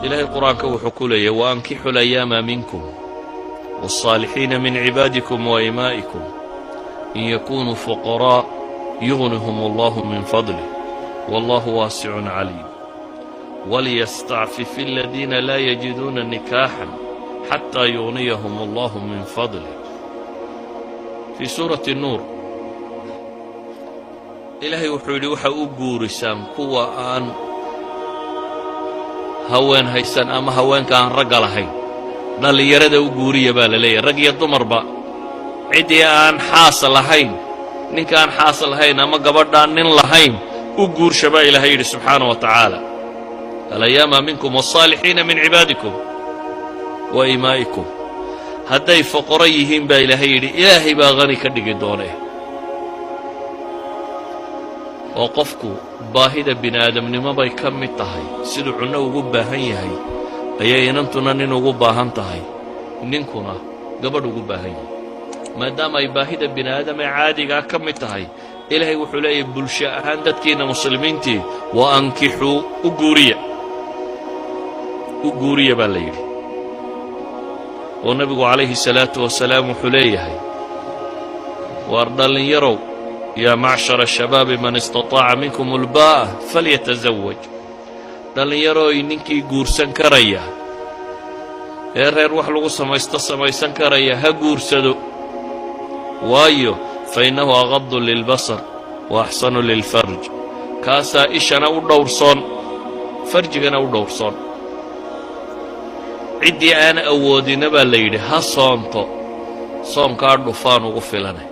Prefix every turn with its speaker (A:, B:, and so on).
A: Ilaahay Qur-aanka wuxuu ku leeyahy: وأنكحوا الأيامى منكم والصالحين من عبادكم وإمائكم إن يكونوا فقراء يغنهم الله من فضله والله واسع عليم وليستعفف الذين لا يجدون نكاحا حتى يغنيهم الله من فضله. Fii suurati Nuur Ilaahay wuxuu yidhi: waxa u guurisaan kuwa aan haween haysan ama haweenka aan ragga lahayn. Dhallinyarada u guuriya baa la leeyahay, rag iyo dumarba. Ciddii aan xaas lahayn, ninka aan xaas lahayn ama gabadhaan nin lahayn, u guursha baa Ilaahay yidhi subxaana wa tacaala. الأيامى منكم والصالحين من عبادكم وإمائكم, hadday foqoro yihiin baa Ilaahay yidhi, Ilaahay baa hani ka dhigi doonee. Oo qofku baahida bini aadamnimo bay ka mid tahay. Siduu cunno ugu baahan yahay ayay inantuna nin ugu baahan tahay, ninkuna gabadh ugu baahan yahay. Maadaama ay baahida bini aadam ee caadigaa ka mid tahay, Ilaahay wuxuu leeyahay bulsho ahaan dadkiinna muslimiintii: وأنكحوا, u guuriya, u guuriya baa la yidhi. Oo Nebigu calayhi salaatu wasalaam wuxuu leeyahay: waar dhallinyarow, يا معشر الشباب من استطاع منكم الباءة فليتزوج. Dhallinyarooy, ninkii guursan karaya ee reer wax lagu samaysto samaysan karaya ha guursado. Waayo, فإنه أغض للبصر وأحصن للفرج. Kaasaa ishana u dhowrsoon, farjigana u dhowrsoon. Ciddii aan awoodina baa la yidhi ha soonto, soonkaa dhufaan ugu filane.